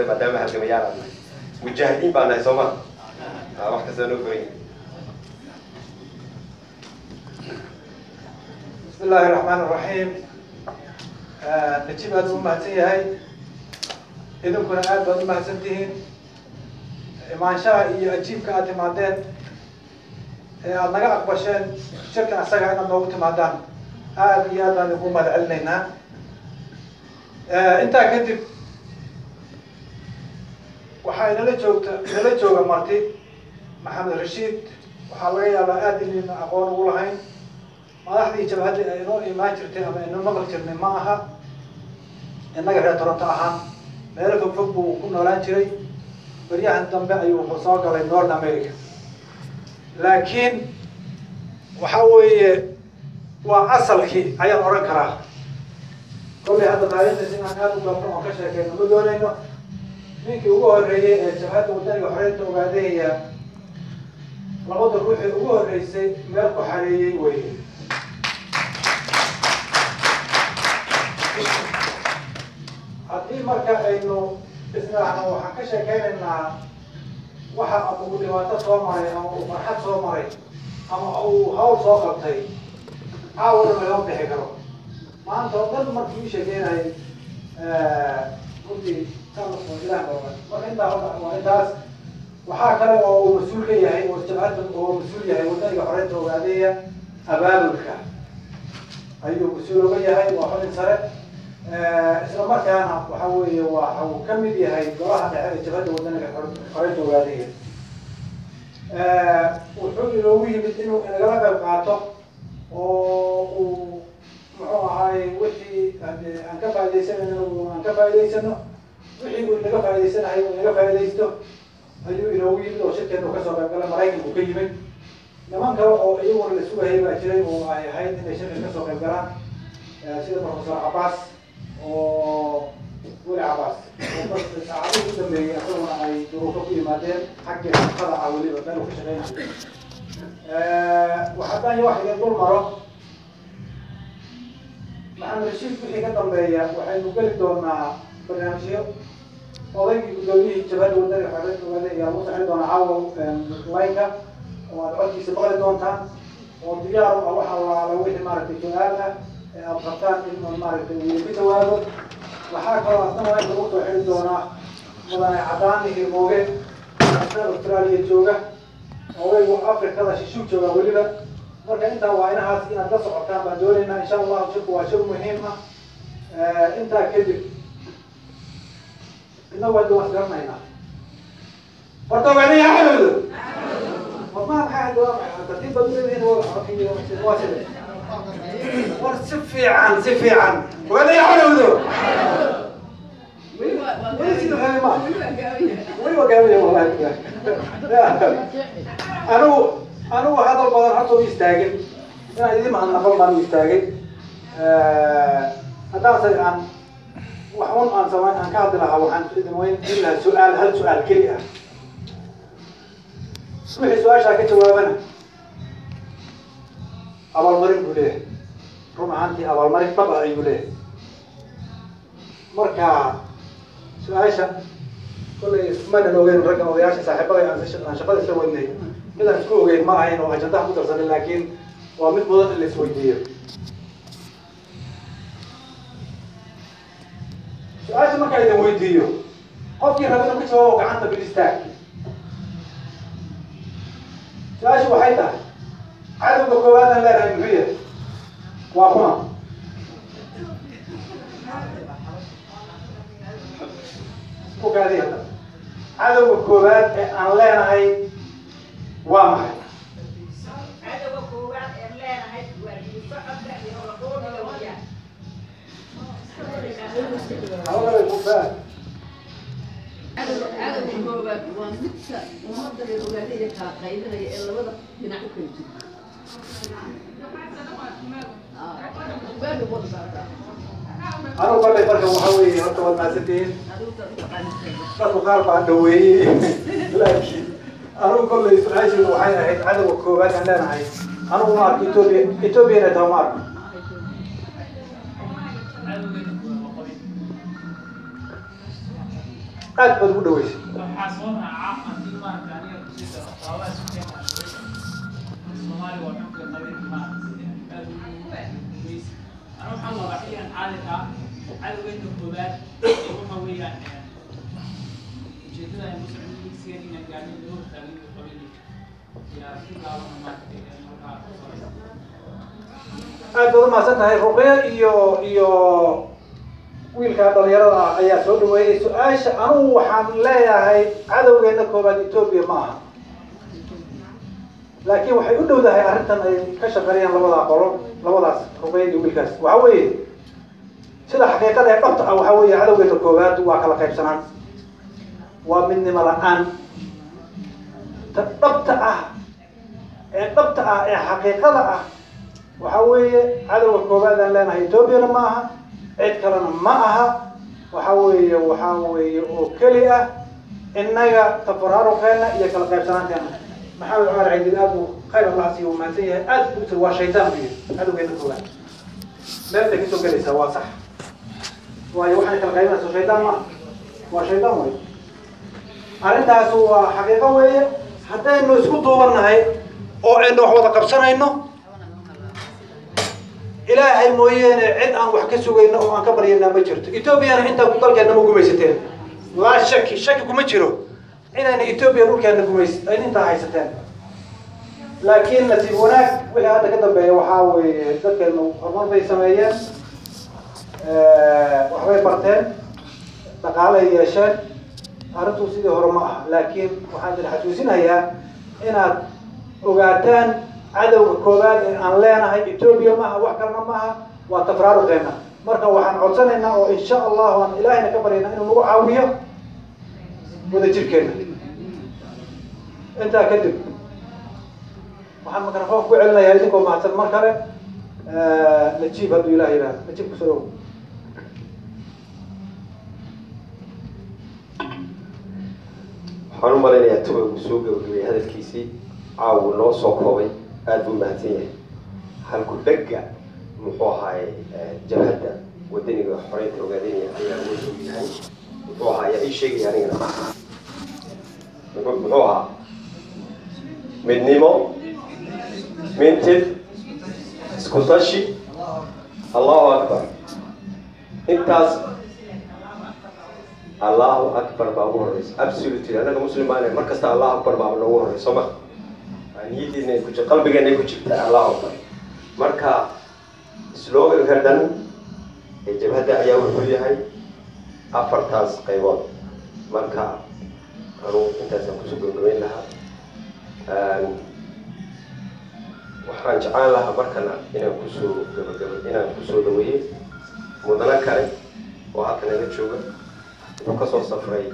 Maadaama halgamayaal aan nahay, mujaahidiin baa nahay, soo ma wax kasta noo furan yahay. Bismi illaahi raxmaan raxiim. Najiib aad u mahadsan yahay, idinkuna aad baad u mahadsan tihiin imaanshaha iyo ajiibka aad timaadeen ee aada naga aqbasheen shirkan asaga inaad noogu timaadaan. Aad iyo aad baan idinku mahad celinaynaa. Intaa kadib, waxaa inala joogta, inala jooga marti Maxamed Rashiid. Waxaa laga yaabaa aad inayna aqoon ugu lahayn madaxdii jabhadda ay inoo imaan jirtay ama inoo maqli jirnay. Ma aha innaga reer Toronto ahaan, meelo fog fog buu ku noolaan jiray. Baryahan dambe ayuu wuxuu soo galay North America, laakiin waxa weeye waa asalkii ayaan odhan karaa. Kollay hadda taariikhdiis inaan aada u galno oon ka sheekeyno ma doonayno. Ninkii ugu horreeyey ee Jabhadda Wadaniga Xoreynta Ogaadahaya labada ruuxii ugu horreysay meel ku xareeyey weye. Haddii marka aynu isnaahno waxaan ka sheekeynaynaa waxa ama uu dhibaato soo maray ama uu farxad soo maray ama uu hawl soo qabtay, caawana lagama bixi karo. Maanta oo dhan markii ii sheekeynayay runtii ilah baa. Marka intaa waa intaas. Waxaa kale oo uu mas-uul ka yahay oo jabhadda oo mas-uul yahay Wadaniga Xoreynta Ogaadeeya abaabulka ayuu mas-uul oga yahay, waa xubin sare. Isla markaana waxa weeye waxa uu ka mid yahay golaha dhexe ee Jabhadda Wadaniga Xoreynta Ogaadeeya. Wuxuu inoogu yimid inuu inagala qayb qaato oo uu muxuu ahaay wixii aan ka faaidaysanayno aan ka faa'idaysano, wixii uu inaga faa'idaysanahay uu inaga faaidaysto ayuu inoogu yimid oo shirkeena uu kasoo qayb galay. Maraykanku ka yimid. Niman kale oo iyaguna la sugayay baa jiray oo ay ahayd inay shirka kasoo qayb galaan, sida Professor Cabaas oo Weli Cabaas oo saacadihii u dambeeyey isaguna ay duruufo ku yimaadeen xaggii shaqada ah, weliba meel uu ka shaqeynayo. Haddaan wax idin dul maro Maxamed Rashiid, wixii ka dambeeya waxaynu geli doonaa barnaamijyo. Odaygii guddoomiyihii Jabhadda Wadaniga Xoreynta Ogaade ayaa lagu saxri doonaa caawa line-ka oo aad codkiisa maqli doontaan oo diyaar u ah wax allaala wixii maaragtay su-aal ah ee aad qabtaan in maaragtay uu idinka jawaabo. Waxaa kaloo asna line lagu soo xiri doonaa mudane Cadaani Hirmooge, asna Australia jooga, odaygu Afrikada shishuu jooga weliba. Marka intaa waa inahaas inaad la socotaan baan doonaynaa, insha Allahu. Shirku waa shir muhiim ah. Intaa kadib, inagu hadda waan isgaranaynaa. Horta ogaanaya xalowdo ma maxay hadda tartiib baad uleedihiin, waa side. War si fiican, si fiican, ogaanaya xalowdo. Weli sida rabi ma weli waa gaabaya. Wallahi anigu hadal badan horta u istaagin, inaan idin mahadnaqon baan u istaagay. Haddaanse aan wax un aan samayn aan ka hadli lahaa, waxaan idin weydiin lahaa su-aal, hal su-aal keli ah. Wixii su-aashaa ka jawaabana abaalmarin buu leeyahay. Run ahaantii abaalmarin dhab ah ayuu leeyahay. Marka su-aasha kollay ismaynan ogeyn raggan odayaasha saaxiibada aan shaqada isla wadnay, mid aan isku ogeyn ma ahayn oo ajandaha ku darsanay, laakiin waa mid mudan in la isweydiiyo. Su-aasha markaa idin weydiiyo, qofkii raba inuu ka jawaabo gacanta bil istaag. Su-aashu waxay tahay: cadowga koowaad aan leenahay muxuu yahay? Waa kuma? Ku kaadi hadda. Cadowga koowaad ee aan leenahay waa maxay? Cadowga koowaad ee leenahay waa socodka iyo laqooniga wayaan. Hawada ku faa. Cadowga koowaad waa midka ummadda reer Ogaadaya kala qaybinaya ee labada dhinac u kala jira. Ugaadha wada saartaa. Anigu kollay marka waxa weeye horta waad mahadsantihiin. Adigu taad u taqaanid. Dadku qaar baa dhaweeyey, laakiin anigu kollay su-aashiidu waxay ahayd cadowga koowaad aan leenahay. Anigu ma arko Ethiopia, Ethiopia inay tahay ma arko. Aad baad ugu dhaweysay. Waxaa soo raaca haddii maaragta aniga kusii daro waxyaabaha isku keena Soomaali waa xogka qabiilka maaragtay aad u gumaysi. Aniga waxaan qabaa xilligan xaadirka ah cadowgeena koowaad ee waxa weeyaan ujeedada aynu ku socono dugsigan inaan gaarno laga hortaagin qabiilka yaa si gaaban maaragtay markaa ku salaysan. Aad baad umahadsan tahay. Ruqya iyo wiilka dhalinyarada ah ayaa soo dhaweeyey su-aasha. Anugu waxaan leeyahay cadowgeena koobaad Etoobiya ma aha, laakiin waxay u dhowdahay arrintan ay ka shaqeeyaan labadaa qolo, labadaas Ruqya iyo wiilkaas. Waxa weeye sida xaqiiqada ee dhabta ah, waxa weeye cadowgeena koowaad waa kala qaybsanaan, waa midnimo la-aan. Ta dhabta ah ee dhabta ah ee xaqiiqada ah waxa weeye cadowga koowaad aan leenahay Etoobiyana ma aha, cid kalena ma aha. Waxa weeye oo keli ah innaga tafaraaruqeena iyo kala qaybsanaanteena. Maxamed Cumar Caydiid aad buu khayr Allah siiyo, uu mahadsan yahay, aad buu tiri waa shaydaan buu yidhi. Cadowgeena koowaad meel bay kasoo gelaysaa, waa sax, waayo waxaan kala qaybinaysa shaydaan ma aha, waa shaydaan wey. Arrintaas waa xaqiiqo weeye. Haddaynu isku duubannahay oo aynu wax wada qabsanayno, Ilaahay mooyeene cid aan wax ka sugayno oo aan ka baryaynaa ma jirto. Etoobiyana intaa dalkeenna ma gumaysateen, laa shaki, shaki kuma jiro inayna Etoobiya dhulkeenna gumays ay intaa haysateen. Laakiin nasiib wanaag wixii hadda ka dambeeya waxaa weeye dadkeenu horumar bay sameeyeen, waxbay barteen, dhaqaalay yeesheen. Arrintu sidii hore ma aha, laakiin waxaan idin xasuusinayaa inaad ogaataan cadowga koowaad ee aan leenahay Etoobiya maaha, wax kalena maaha, waa tafraaruqeena. Marka waxaan codsanaynaa oo insha Allahu aan Ilaahayna ka baryaynaa inuu nagu caawiyo wadajirkeena. Intaa kadib waxaan microphone ku celinayaa, idinkoo mahadsan mar kale, Najiib, hadduu Ilaah yidhahdo. Najiib, kusoo dhawow. Waxaan u malaynayaa Tuba uu soo gabagabay hadalkiisii caawu noo soo koobay, aada buu mahadsan yahay. Halku dhegga muxuu ahaay Jabhadda Wadaniga Xoreynta Ogaadanaya ayaa wuxuu yahay, muxuu ahaa ayaa ii sheegaya anigana, muxuu ahaa? Midnimo, mintid, isku tashi, Allahu akbar. Intaas Allahu akbar baa ugu horeysa. Absolutely, annaga Muslim baan, mar kasta Allahu akbar baa noogu horeysa, soo ma? Niyadiina ay ku jir, qalbigeena ay ku jirtaa Allahu akbar. Marka sloganka dhan ee jabhadda ayaa wuxuu yahay afartaas qaybood. Marka anugu intaasaan kusoo gabagabayn lahaa. Waxaan jeclaan lahaa markana inaan kusoo gabagaba inaan kusoo dhaweeyey mudano kale oo halkan naga jooga. Wuxuu kasoo safray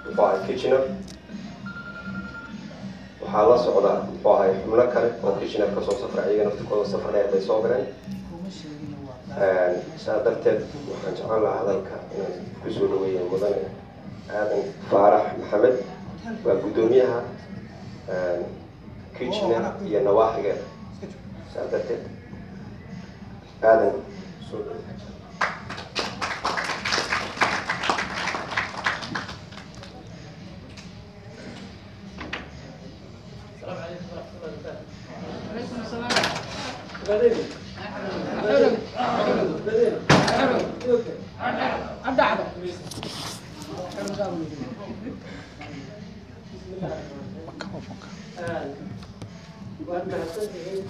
muxuu ahay Kitchener. Waxaa la socda muxuu ahay xubno kale oo Kitchener kasoo safray, ayaga naftikooda safar dheer bay soo galeen. Saa darteed waxaan jeclaan lahaa hadalka inaan kusoo dhaweeyo mudane Aadan Faarax Maxamed, waa guddoomiyaha Kitchener iyo nawaaxigeeda. Saa darteed Aadan soo dhaweey. السلام عليكم ورحمة الله وبركاته. عليكم السلام. وبعدين بعدين أبدع. بسم الله الرحمن الرحيم. Waad mahadsantihiin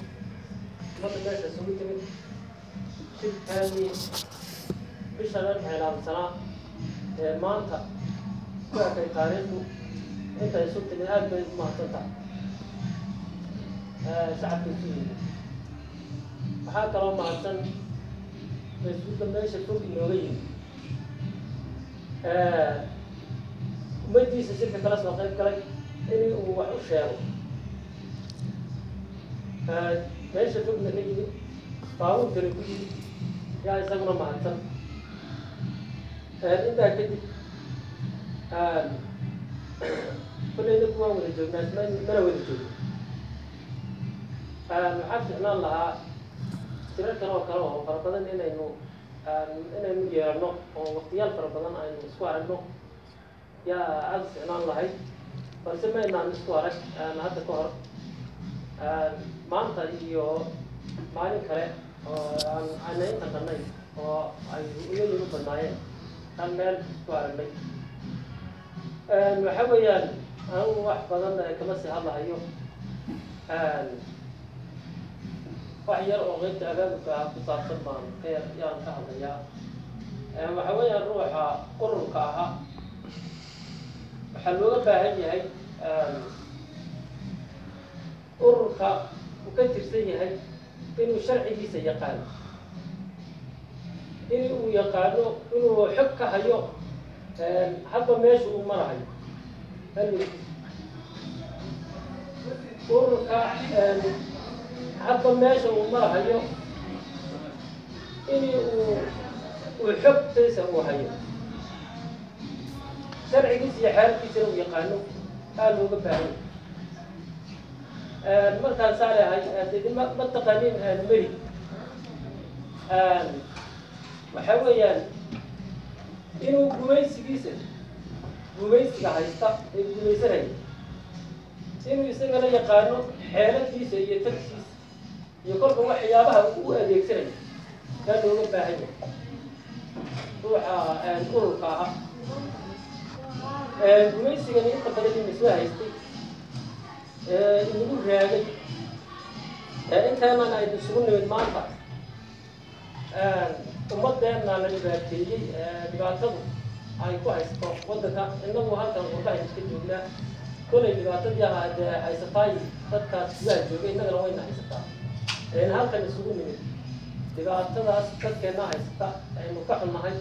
ummadda meesha isugu timid. Shirkaanii bishan xilaamsanaa ee maanta ku ekay taariikhdu inta isu timid, aad bay u mahadsan tahay shacabka isu yimid. Waxaa kaloo mahadsan mas-uulka meesha fog inooga yimid, ummaddiisa shirka kala soo qayb galay in uu wax u sheego, meesha fogna ka yimid, baabuurkana ku yimid, yaa isaguna mahadsan. Intaa kadib kolley dadku waan wada joognaa, mana wada joogno. Waxaa ficnaan lahaa shirarkan oo kale oo fara badan inaynu yeelano oo waqtiyaal fara badan aynu isku aragno. Yaa aada u ficnaan lahayd, balse ma inaan isku arag hadda ka hor. Maanta iyo maalin kale oo aan aana intan dhannayn oo ay iyadu u badnaayeen tan meel isku aragnay. Waxa weeyaan, anigu wax badan kama sii hadlahayo. Wax yar oo qeybta abaabulka ah ku saabsan baan ka yar yaan ka hadlayaa. Waxa weeyaan, ruuxa ururka ahaa waxaa looga baahan yahay ururka uu ka tirsan yahay inuu sharcigiisa yaqaano, in uu yaqaano, inuu xog ka hayo hadba meesha uu marahayo ururka, hadba meesha uu marahayo in uu xogtiisa uu hayo, sharcigiisa iyo xeerkiisana uu yaqaano aa looga baahan yahay. Markaan saa leehay, ma taqaanin meri. Waxa weeyaan inuu gumaysigiisa, gumaysiga haysta ee gumaysanaya, inuu isagana yaqaano xeeladiisa iyo tagsiisa iyo kolka waxyaabaha uu u adeegsanayo kaa looga baahan yahay ruuxa ururka ah. Gumaysigani inta badan ina soo haystay, inagu raagay, inteenan aynu isugu nimid maanta, ummadeenna la dhibaateeyey, dhibaatadu ay ku haysto waddanka. Inagu halkan qurbaha iska joognaa, kolay dhibaatadii dee haysataay dadkaas gudaha joogay, innagana wayna haysataa. Halkan isugu nimid dhibaatadaas dadkeenna haysata aynu ka xunnahay.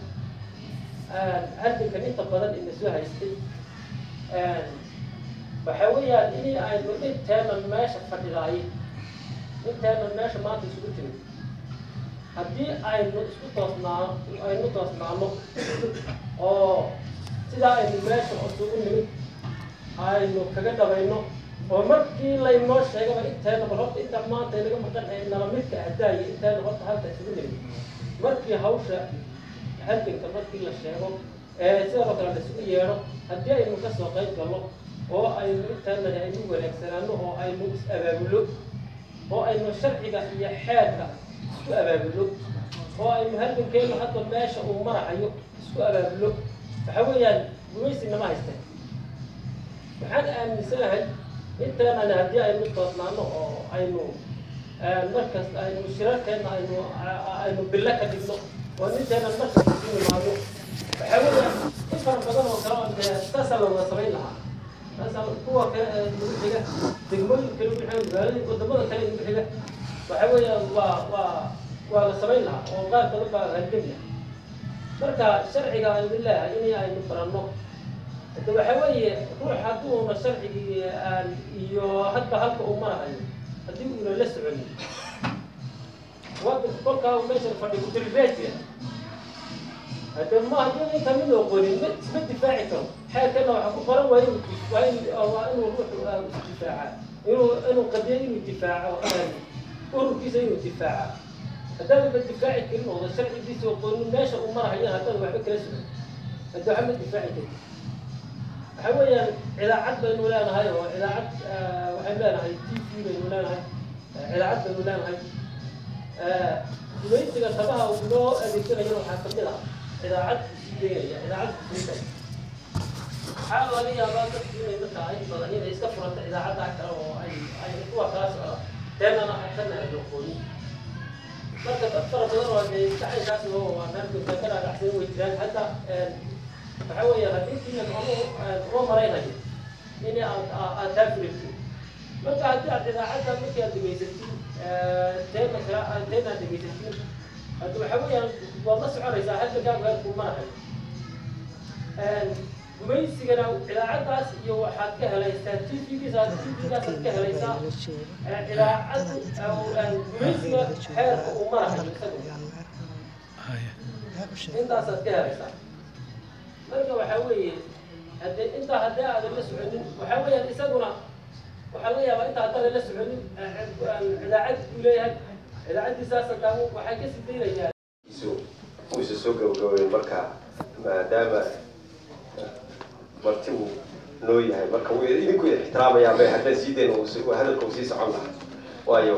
Halgankan inta badan ina soo haystay waxa weeyaan in aynu inteenan meesha fadhidaay, inteenan meesha maanta isugu timid, haddii aynu isku toosnaa, aynu toosnaano oo sidaa aynu meesha isugu nimid aynu kaga dhabayno, oo markii laynoo sheegaba inteena bal horta inta maanta inaga maqan ee nala midka ahdaaya, inteena horta halka isugu nimid, markii hawsha halganka markii la sheego ee sidoo kale la isugu yeedho, haddii aynu kasoo qayb galno oo aynu inteenani aynu wanaagsanaano oo aynu is-abaabulo oo aynu sharciga iyo xeerka isku abaabulo oo aynu halgankeenu hadda meesha uu marahayo isku abaabulo, waxa weeyaan gumaysi nama haysteen. Waxaan aaminsanahay inteenani haddii aynu toosnaano oo aynu markasta aynu shirarkeenna aynu bilo ka dhigno oo inteenan markasta isu nimaadno, waxaa weeyaan in fara badan oo kale oo dee saasaa la wada samayn lahaa. Saasaa kuwa kale ee nagu xiga, degmooyinka nagu xiga, magaalada, wadamada kale nagu xiga, waxa weeyaan waa la samayn lahaa oo qaar badan baa halgami lahaa. Marka sharciga aynu leeyahay in aynu baranno hade waxa weeye, ruux hadduuna sharcigii iyo hadba halka uu marahayo haddii uuna la soconin wadanka, kolkaa uu meeshan fadhi ku-diribaa jira. Hade ma haddii inta mid oqonin ma isma difaaci karo. Xeerkana waxaa ku qoran waa inuu ruuxu isdifaacaa, inuu qadiyo, inuu difaaco ururkiisa, inuu difaaca. Haddaadanba difaaci karin ooda sharcigiisa oqoonin, meesha uu marahayo haddaad waxba kala socon, hadda waxba ma difaaci karin. Waxa weeyaan idaacad baynu leenahay oo idaacad waxaynu leenahay, TV baynu leenahay, idaacad baynu leenahay. Gumaysiga tabaha uu loo adeegsanayana waxaa kamid ah idaacad sii deynaya, idaacad sii daaya. Waxaa laga yaabaa dadku inay markaa in badan inay iska furanta idaacadda kale oo ay kuwa kala socda, teenana tanna ay aqoonin. Marka dad fara badan oo dee gacankaas oo waa meel ka dhaadhacsan way jiraan. Hadda waxa weeyaan haddii tiina uma malaynayo in aad taa fulaysid. Marka haddii aad idaacadda markii aad dhegaysatin, teena kale teena aad dhegaysatin, hadda waxa weeyaan waad la soconaysaa halkankaagu halkuu marahayo. Gumaysigana idaacaddaas iyo waxaad ka helaysaa TV-giisa, TV-gaasaad ka helaysaa idaacaddu gumaysiga xeerka uu marahayo isagu, intaasaad ka helaysaa. Marka waxaa weeye haddee intaa haddii aadan la soconin, waxaa weeyaan isaguna waxaa laga yaabaa intaa haddaadan la soconin idaacad buu leeyahay, idaacaddiisaas hadaa waxay kasii daynayaan. Isu uusa soo gabagabeyn. Marka maadaama Marti uu noo yahay, marka wuu idinku ixtiraamayaa bay haddaan sii dayn hadalka uu sii socon lahaa, waayo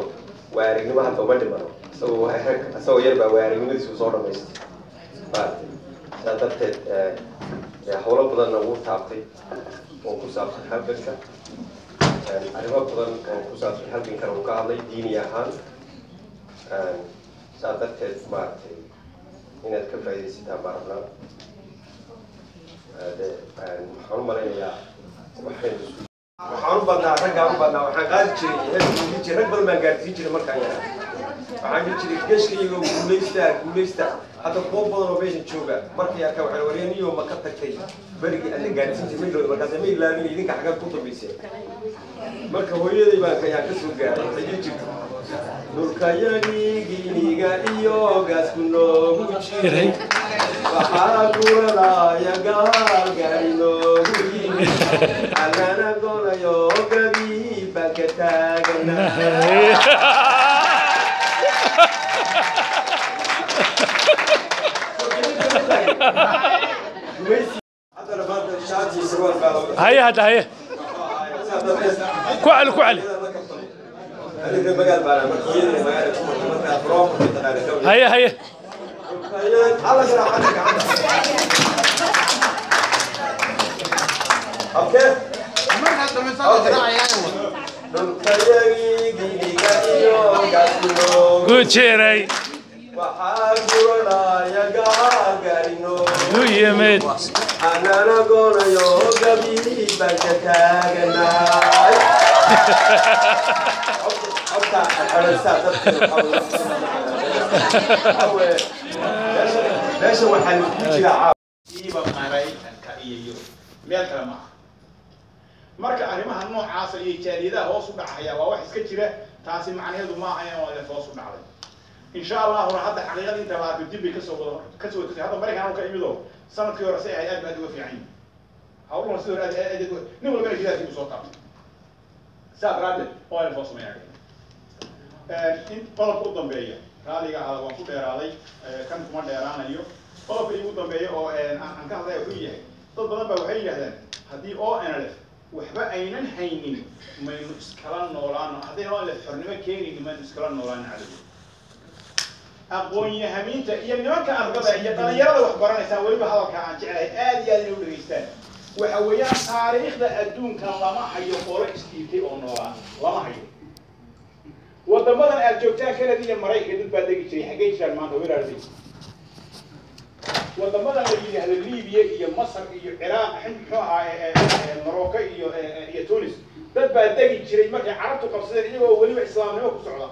waa aragnimo hadda uma dhimano. Isagoo yar baa waa aragnimadiisu soo dhamaystay, maaragtay. Saa darteed howlo badanna wuu taabtay oo ku saabsan halganka, arrimo badan oo ku saabsan halgankana uu ka hadlay diini ahaan. Saa darteed, maaragtay, inaad ka faaidaysataan baan rabnaa. De waxaan u malaynayaa waxaan u badnaa, raggaan u badnaa, waxaan qaadi jiray hees jiray, rag badan baan gaarsiin jiray markaan yaraa. Waxaan dhihi jiray geeshka iyagoo guulaysta, guulaysta. Hadda kuwo badan oo meesha jooga markay arkaan waxay wareeniyo ma ka tagtay berigii aad la gaarsiin jiray ma ilowda. Markaas ma ilaabin idinka xaggaad ku dambayseen. Marka hooyaday baan ayaan ka soo gaaray, waxay dhihi jirtay dhulkayagiginiga iyo gaasku noogu jiray, waxaa guranaya gaal gaari noogu yimi, annana gonayo gabii baan ka taaganaa. Haddana maanta shaati sarwaal baa lagu haye, hadda haye, ku celi, ku celi. Aniga magaal baan marka hooyadana magaala ku martay, markaa proper taqaana. Haye, haye. Alla garaacanta gacanta. Okay. Dhulkayagii giniga iyo gaasku ku jiray, waxaa guranaya gaal ku yimid, anana gonayo gabii baan ka taaganahay. Horta xoreysaa dadka meesha waxaa lagu jiraa iiba Maraykanka iyo Yurub, meel kale maaha. Marka arrimaha noocaasa iyo jaaliyadaha hoos u dhacaya waa wax iska jira. Taasi macnaheedu maaha in ONLF hoos u dhacday. Insha Allahuna hadda xaqiiqada inta la arko dib bay kasoo wada kasoo tusay. Hadda Maraykan anu ka imid oo sanadkii hore say ahayd aad ba aad uga fiican yihin hawluhuna, sidii hore aad aad aad nin walbana gidaarkii buu soo taabtay. Saa daraaddeed ONLF hoos uma yaagay. In qodobka u dambeeya, raaliga ahaada, waan ku dheeraaday, kan kuma dheeraanayo. Qodobka igu dambeeya oo aan ka hadlaya wuxuu yahay, dad badan baa waxay yidhahdeen haddii ONLF waxba aynan haynin maynu iskala noolaano, haddayna ONLF xornimo keenaynin maynu iskala noolaano cadowga. Aqoon-yahamiinta iyo nimanka ardada iyo dhalinyarada wax baranaysaan, weliba hadalka aan jeclahay aad iyo aad inay u dhegaystaan, waxa weeyaan taariikhda adduunka lama hayo qolo isdhiibtay oo noolaa, lama hayo. Wadamadan aad joogtaan, Canada iyo Maraykanka, dad baa degi jiray, xaggay jiraan maanta? Where are they? Wadamadan la yidhaahdo Libiya iyo Masar iyo Ciraaq, muxuu ahaa, Morocco iyo Tunis, dad baa degi jiray. Markay Carabtu qabsadeen iyagoo weliba islaamnimo ku socda.